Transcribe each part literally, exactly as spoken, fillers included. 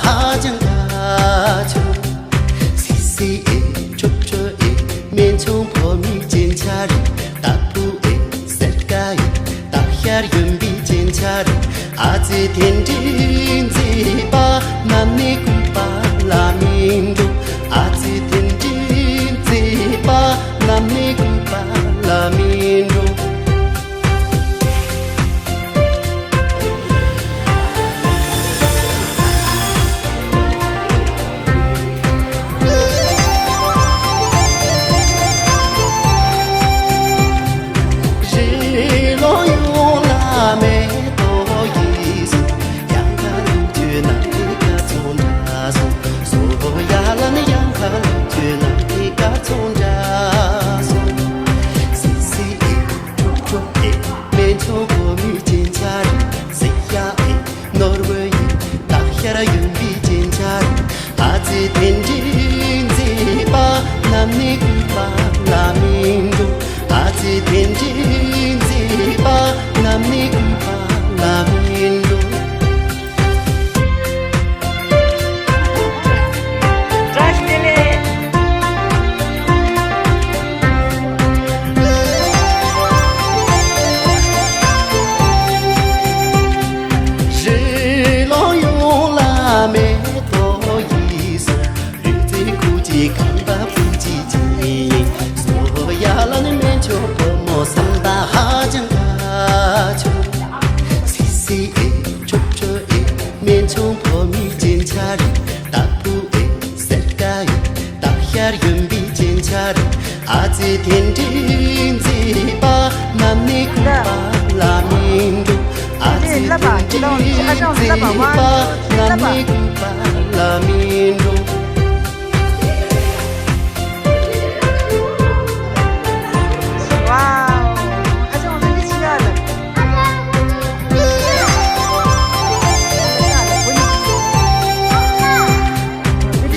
ཧ་ཅང་དགའ་བྱུང་། སི་སི་ཨེ། ཁྲོ་ཁྲོ་ཨེ། སྨན་ཆུང་ཕོ་མོའི་སྤྱན་ཆ་རེད། ཏ་ཕུ་ཨེ། སེར་ཀ་ཨེ། སྟག་ཤར་གཡོན་པའི་སྤྱན་ཆ་རེད། ཨ་ཙི་དེ་འདྲའི་མཛེས་པ། ནམ་ནས་གུས་པ་ལ་མི་འགྲོ། ཨ་ཙི་དེ་འདྲའི་མཛེས་པ། ནམ་ནས་གུས་པ་ལ་མི་འགྲོ། རི་ལོ་ཡོངས་ལ་མེ་ཏོག་གིས་གསོལ། གཡང་ཁ་ལུག་ཁྱུ་ནང་གི་སྐར་ཚོགས་འདྲ་སོང་། སོ་ཡ་ལ་ནི་གཡང་ཁ་ལུག་ཁྱུ་ནང་གི་སྐར་ཚོགས་འདྲ་སོང་། སི་སི་ཨེ། ཁྲོ་ཁྲོ་ཨེ། སྨན་ཆུང་ཕོ་མོའི་སྤྱན་ཆ་རེད། སི་ཡ་ཨེ། ནོར་བུ་ཡིན། སྟག་ཤར་གཡོན་པའི་སྤྱན་ཆ་རེད། ཨ་ཙི་དེ་འདྲའི་མཛེས་པ། ནམ་ནས་གུས་པ་ལ་མི་འགྲོ། ཨ་ཙི་དེ་འདྲའི་མཛེས་པ། ནམ་ནས་གུས་པ་ལ་མི་འགྲོ། བཀྲ་ཤིས་བདེ་ལེགས། རི་ལོ་ཡོངས་ལ་མེ་ཏོག་གིས་གསོལ། རི་རྩེ་ཁུག་ཅིག་ཁང་པ་སྤུ་གཅིག་ཅིག་ཡིན། སོ་ཡ་ལ་ནི་སྨན་ཆུང་ཕོ་མོ་བསམ་པ་ཧ་ཅང་དགའ་བྱུང་། སི་སི་ཨེ། ཁྲོ་ཁྲོ་ཨེ། སྨན་ཆུང་ཕོ་མོའི་སྤྱན་ཆ་རེད། ཏ་ཕུ་ཨེ། སེར་ཀ་ཨེ། སྟག་ཤར་གཡོན་པའི་སྤྱན་ཆ་རེད། ཨ་ཙི་དེ་འདྲའི་མཛེས་པ། ནམ་ནས་གུས་པ་ལ་མི་འགྲོ། ཨ་ཙི་དེ་འདྲའི་མཛེས་པ། ནམ་ནས་གུས་པ་ལ་མི་འགྲོ། Wow, ཧ་ཅང་བཟང་པོ་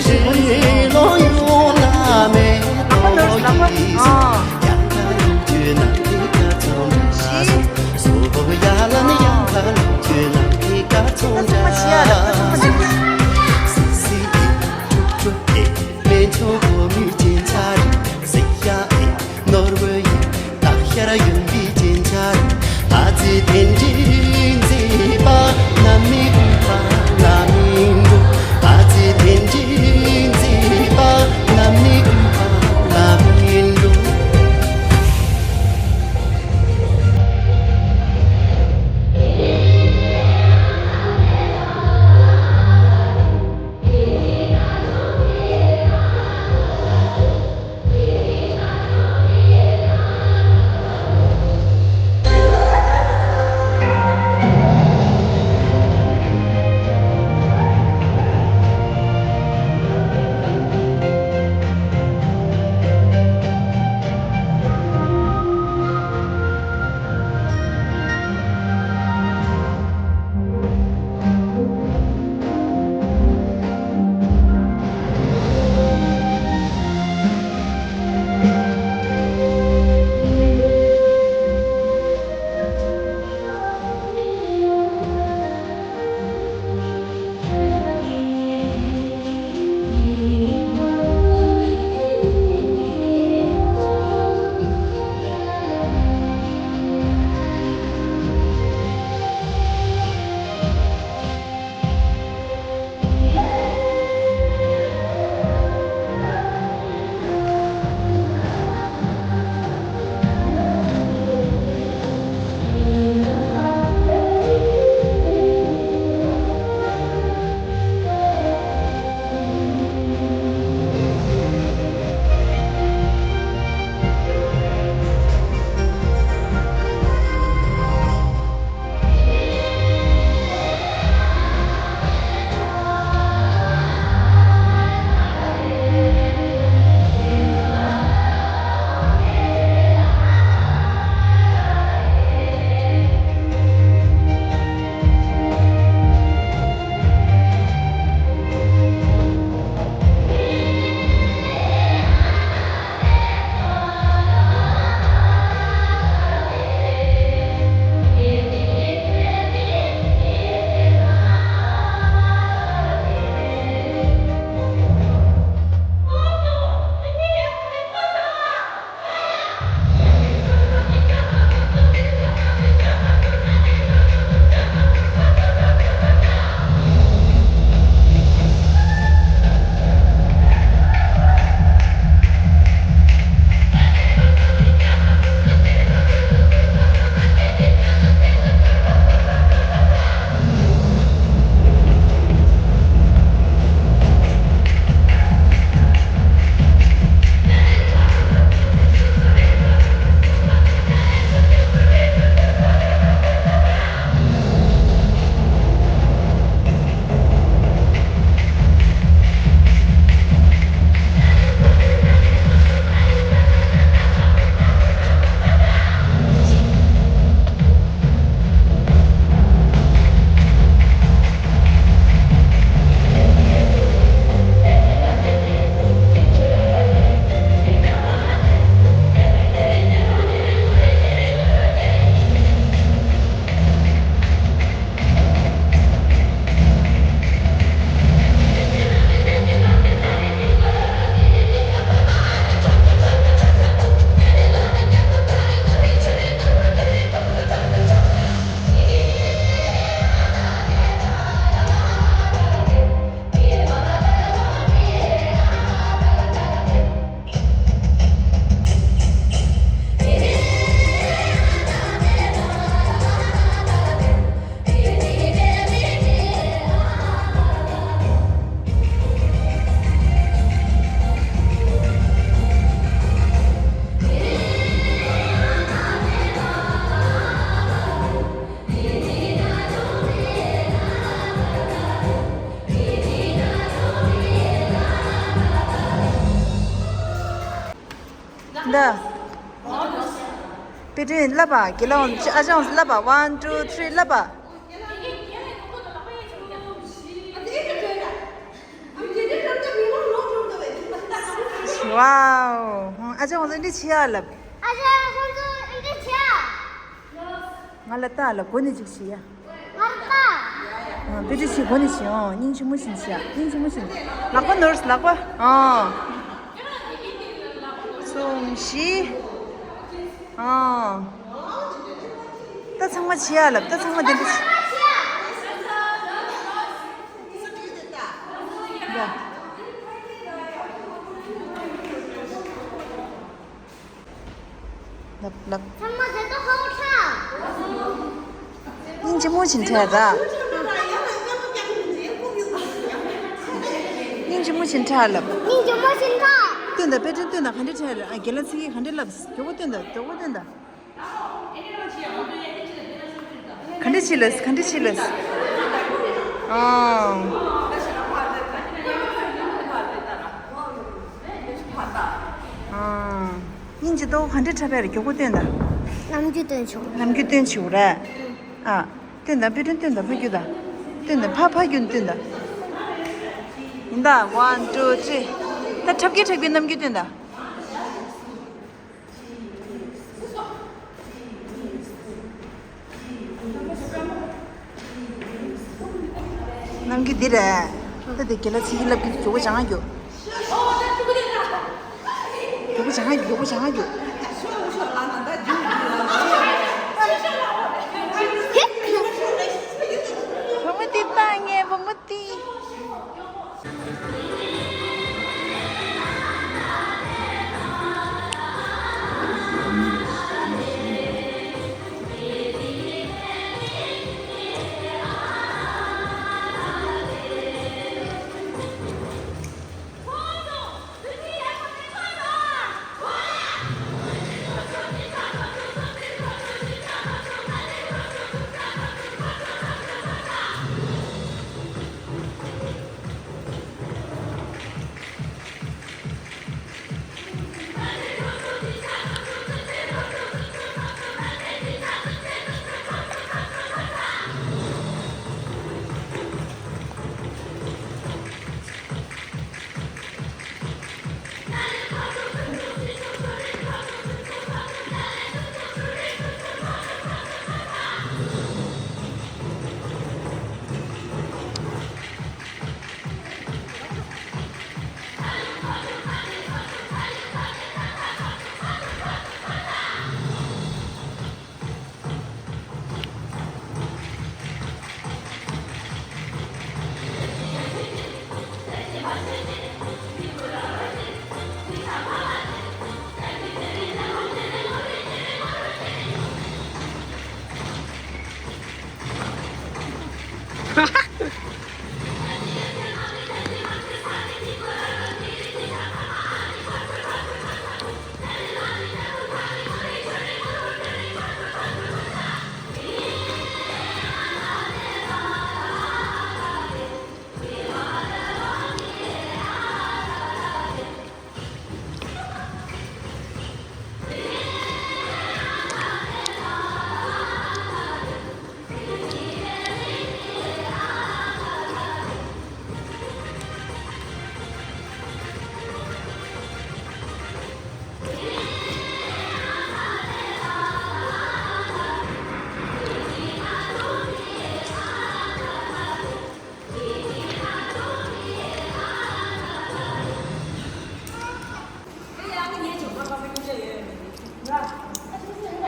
ཞིག་ཡོད་ལ། རི་ལོ་ཡོངས་ལ་མེ་ཏོག་གིས་གཡང་ཁ་ལུག་ཁྱུ་ནང་གི་སྐར་ཚོགས་འདྲ་སོང་། སོ་ཡ་ལ་ནི་གཡང་ཁ་ལུག་ཁྱུ་ནང་གི་སྐར་ཚོགས་འདྲ་སོང་། སི་སི་ཨེ། པེ་ཏྲིན་ལབ་པ། དགེ་ལགས་ཨ་ཅག་ལབ་པ། One, two, three ལབ་པ། ཝའོ། ཨ་ཅག་ཁོང་ཚོ་འདི་བྱེད་ཡ་ལབ། ཨ་ཅག་ཁོང་ཚོ་འདི་བྱེད་ཡ། ང་ལ་ལྟ་ལ་སྒོ་ནས་ཅིག་བྱེད་ཡ། ང་ལ་ལྟ། ཨ། པེ་ཏྲིན་ཞིག་སྒོ་ནས་བྱེད། ཨོ། སྙིང་རྗེ་མོ་བཞིན་བྱེད་ཡ། སྙིང་རྗེ་མོ་བཞིན། ལག་པ་ནོར། ལག་པ། ཨོ། གསུམ་བཞི། ཨོ། ད་ཚང་མ་བྱེད་ཡ་ལབ། ད་ཚང་མ་དེ་འདྲ་བྱེད། ཡ། ལབ་ལབ། ཚང་མ་དེ་ཚོ་ཧོ་ཁྲ། སྙིང་རྗེ་མོ་བཞིན་ཁྲ་ར། སྙིང་རྗེ་མོ་བཞིན་ཁྲ་ལབ། སྙིང་རྗེ་མོ་བཞིན་ཁྲ། སྟོན་དང་། པེ་ཏྲིན་སྟོན་དང་། ག་འདྲ་ཁྲ་རེད། ཨ། རྒན་ལགས་ཚིག་གི་ག་འདྲ་ལབ། མགྱོགས་པོ་སྟོན་དང་། མགྱོགས་པོ་སྟོན་དང་། ག་འདྲ་བྱེད་ལབ། ག་འདྲ་བྱེད་ལབ། ཨང་། ཨང་། སྙིང་རྗེ་ཏོ། ག་འདྲ་ཁྲ་བ་རེད། མགྱོགས་པོ་སྟོན་དང་། ནམ་རྒྱུན་སྟོན་བྱུང་། ནམ་རྒྱུན་སྟོན་བྱུང་རེད། ཨ། སྟོན་དང་། པེ་ཏྲིན་སྟོན་དང་། ཕ་རྒྱུད་དང་། སྟོན་དང་། ཕ་ཕ་རྒྱུད་སྟོན་དང་། ཡིན་ད། One, two, three། ད་ཁྲབ་ཀྱི་ཁྲབ་ཀྱི་ནམ་རྒྱུན་སྟོན་དང་། ནམ་རྒྱུན་འདི་རེད། ད་དེ་དགེ་ལགས་ཚིག་གི་ལབ་རྒྱུ། མགྱོགས་པོ་བྱ་ང་རྒྱུ། མགྱོགས་པོ་བྱ་ང་རྒྱུ། མགྱོགས་པོ་བྱ་ང་རྒྱུ། བུ་མོ་འདི་ལྟ། ངའི་བུ་མོ་འདི།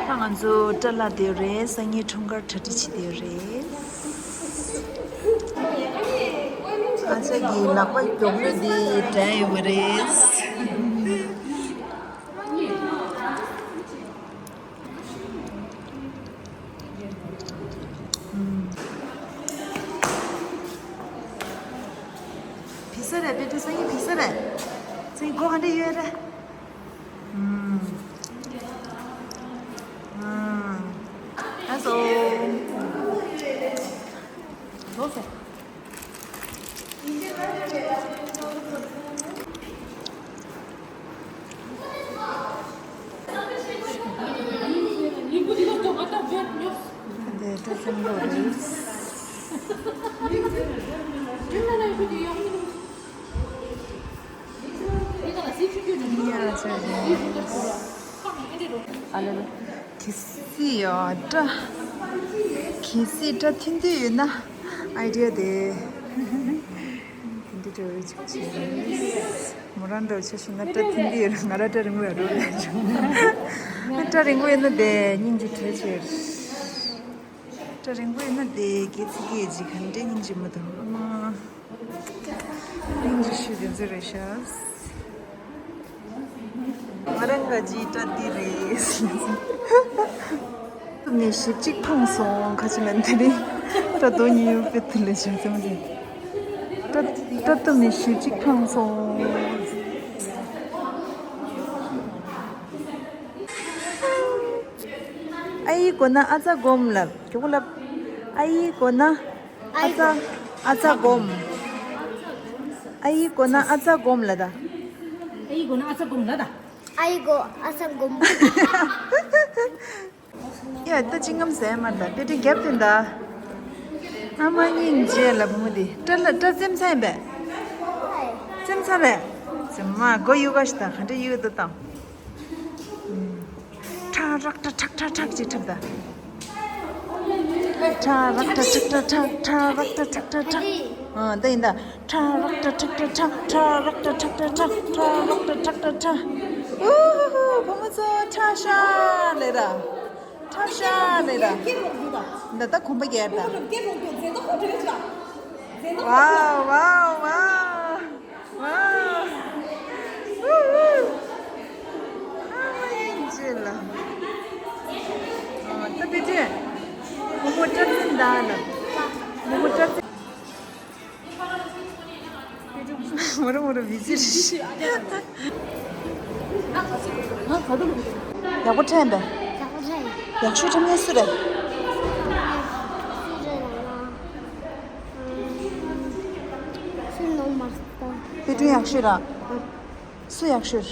ད་ང་ཚོ་སྐྲ་ལག་དེ་རེད། སང་ཉིན་འཁྲུངས་སྐར་གྲ་སྒྲིག་བྱེད་དེ་རེད། ཨ་ཅག་གི་ལག་པ་མགྱོགས་ལོས་དེ་འདྲ་ཡོད་པ་རེད། བི་ས་རེད། པེ་ཏྲིན་སང་ཉིན་བི་ས་རེད། སང་ཉིན་སྒོ་ག་འདྲ་ཡོད་རེད། ཨ་སོ། ལོ་སོ། གལ་སྲིད་ཡོད་འདྲ། གལ་སྲིད་འདྲ་ཐོན་དུས་ཡོད་ན་ཨའི་ཌི་ཡ་དེ། དེ་འདྲ་འདྲ་བོ་ཅིག་བྱས། མོ་རང་འདྲ་བོ་ཆ་བཞག་ན་སྐྲ་ཐིང་དེ་ཡོད་རེད། ང་ར་སྐྲ་རིང་པོ་ཡོད་འགྲོ་ལས་བྱུང་། སྐྲ་རིང་པོ་ཡོད་ན་དེ་སྙིང་རྗེ་བྲལ་ཆེ། སྐྲ་རིང་པོ་ཡོད་ན་དེ་སྐྱེ་ཚིག་སྐྱེ་ཅིག་ག་འདྲའི་སྙིང་རྗེ་མོ་འདུག་ཨ་མ། སྙིང་རྗེ་ཤོས་དེ་ཚོ་རེད་ཤག་ང་རང་ག་ཅིའི་སྐྲ་འདི་རེད། གཏུབ་ནས་ཞེ་གཅིག་འཕངས་སོང་། ཁ་ཆེ་ལ་འདི་རིང་སྐྲ་རྡོ་གཉིས་ཡོད་པའི་དུ་ལས་བྱུང་ཙམ་རེད། སྐྲ་སྐྲ་གཏུབ་ནས་ཞེ་གཅིག་འཕངས་སོང་། ཨ་ཡི་གོ་ན་ཨ་ཙ་སྒོམ་ལབ། མགྱོགས་པོ་ལབ། ཨ་ཡི་གོ་ན་ཨ་ཙ། ཨ་ཙ་སྒོམ། ཨ་ཡི་གོ་ན་ཨ་ཙ་སྒོམ་ལབ་ད། ཨ་ཡི་གོ་ན་ཨ་ཙ་སྒོམ་ལབ་ད། ཨ་ཡི་གོ་ཨ་ཙ་སྒོམ། ཡ་ད་ཅི་ངམ་ཟས་མ་ད་པེ་ཏི་རྒྱབ་དེ་འདའ། ཨ་མ་སྙིང་རྗེ་ལ་བུ་མོ་འདི་སྐྲ་ལ་སྐྲ་རྩེམ་ཚ་ཡིན་པས། རྩེམ་ཚ་རེད། རྩེམ་མ་མགོ་གཡུག་ག་ཞིག་ད་ག་འདྲ་གཡུག་ད་དང་། ཁྲག་རག་ཁྲག་ཁྲག་ཁྲག་ཅིག་ཁྲབ་ད། ཁྲག་རག་ཁྲག་ཁྲག་ཁྲག་ཁྲག་ཁྲག་རག་ཁྲག་ཁྲག་ཁྲག་ཁྲག་ཨ་ད་ཡིན་ད། ཁྲག་རག་ཁྲག་ཁྲག་ཁྲག་ཁྲག་ཁྲག་རག་ཁྲག་ཁྲག་ཁྲག་ཁྲག་ཁྲག་རག་ཁྲག་ཁྲག་ཁྲག་ཁྲག་ཨུ་ཧུ་ཧུ། བུ་མོ་ཚོ་ཁྲག་ཤ་ལེ་ར། ཁྲག་ཤ་ལེ་ར། ད་ད་གོམ་པ་རྒྱག་ད། ཝའོ་ཝའོ་ཝའོ། ཝའོ། ཝུ་ཝུ། ཨ་མ་ཡིན་ཅི་ལ། ཨ་ད་པེ་ཏི། མོ་མོ་སྐྲ་རྩེ་འདའ་ལ། མོ་མོ་སྐྲ་རྩེ། མོ་ར་མོ་ར་བི་ཟི་རི་ཤི། ཡག་པོ་འཁྲབ་པས། ཡག་པོ་འཁྲབ་ཡིན། ཡག་ཤོས་འཁྲབ་མཁན་སུ་རེད། སུ་རེད་ལབ་ན། སུ་ནོ་མ་ད། དཔེ་སྐྲུན་ཡག་ཤོས་ར། སུ་ཡག་ཤོས།